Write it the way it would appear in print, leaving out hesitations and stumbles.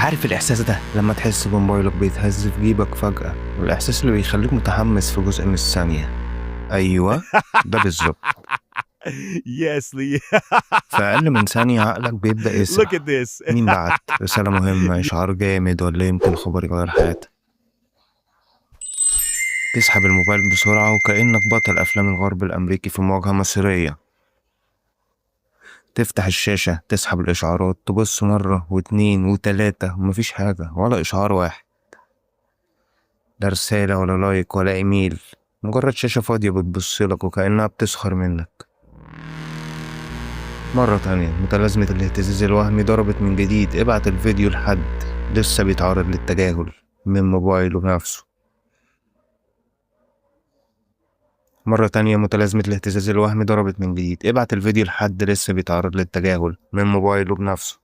عارف الإحساس ده لما تحس بموبايلك بيتهز في جيبك فجأة، والإحساس اللي بيخليك متحمس في جزء من الثانية. أيوة ده بالظبط. Yes, Lee. في أقل من ثانية عقلك بيبدأ Look يسرح. at this. مين بعت رسالة مهمة، إشعار جامد، ولا يمكن خبر يغير حياتك. تسحب الموبايل بسرعة وكأنك بطل أفلام الغرب الأمريكي في مواجهة مصيرية. تفتح الشاشة، تسحب الإشعارات، تبص مرة واتنين وتلاتة ومفيش حاجة، ولا إشعار واحد، لا رسالة ولا like ولا إيميل، مجرد شاشة فاضية بتبصلك وكأنها بتسخر منك. مرة تانية متلازمة الاهتزاز الوهمي ضربت من جديد. ابعت الفيديو لحد لسه بيتعرض للتجاهل من موبايله نفسه. مرة تانية متلازمة الاهتزاز الوهمي ضربت من جديد. ابعت الفيديو لحد لسه بيتعرض للتجاهل من موبايله بنفسه.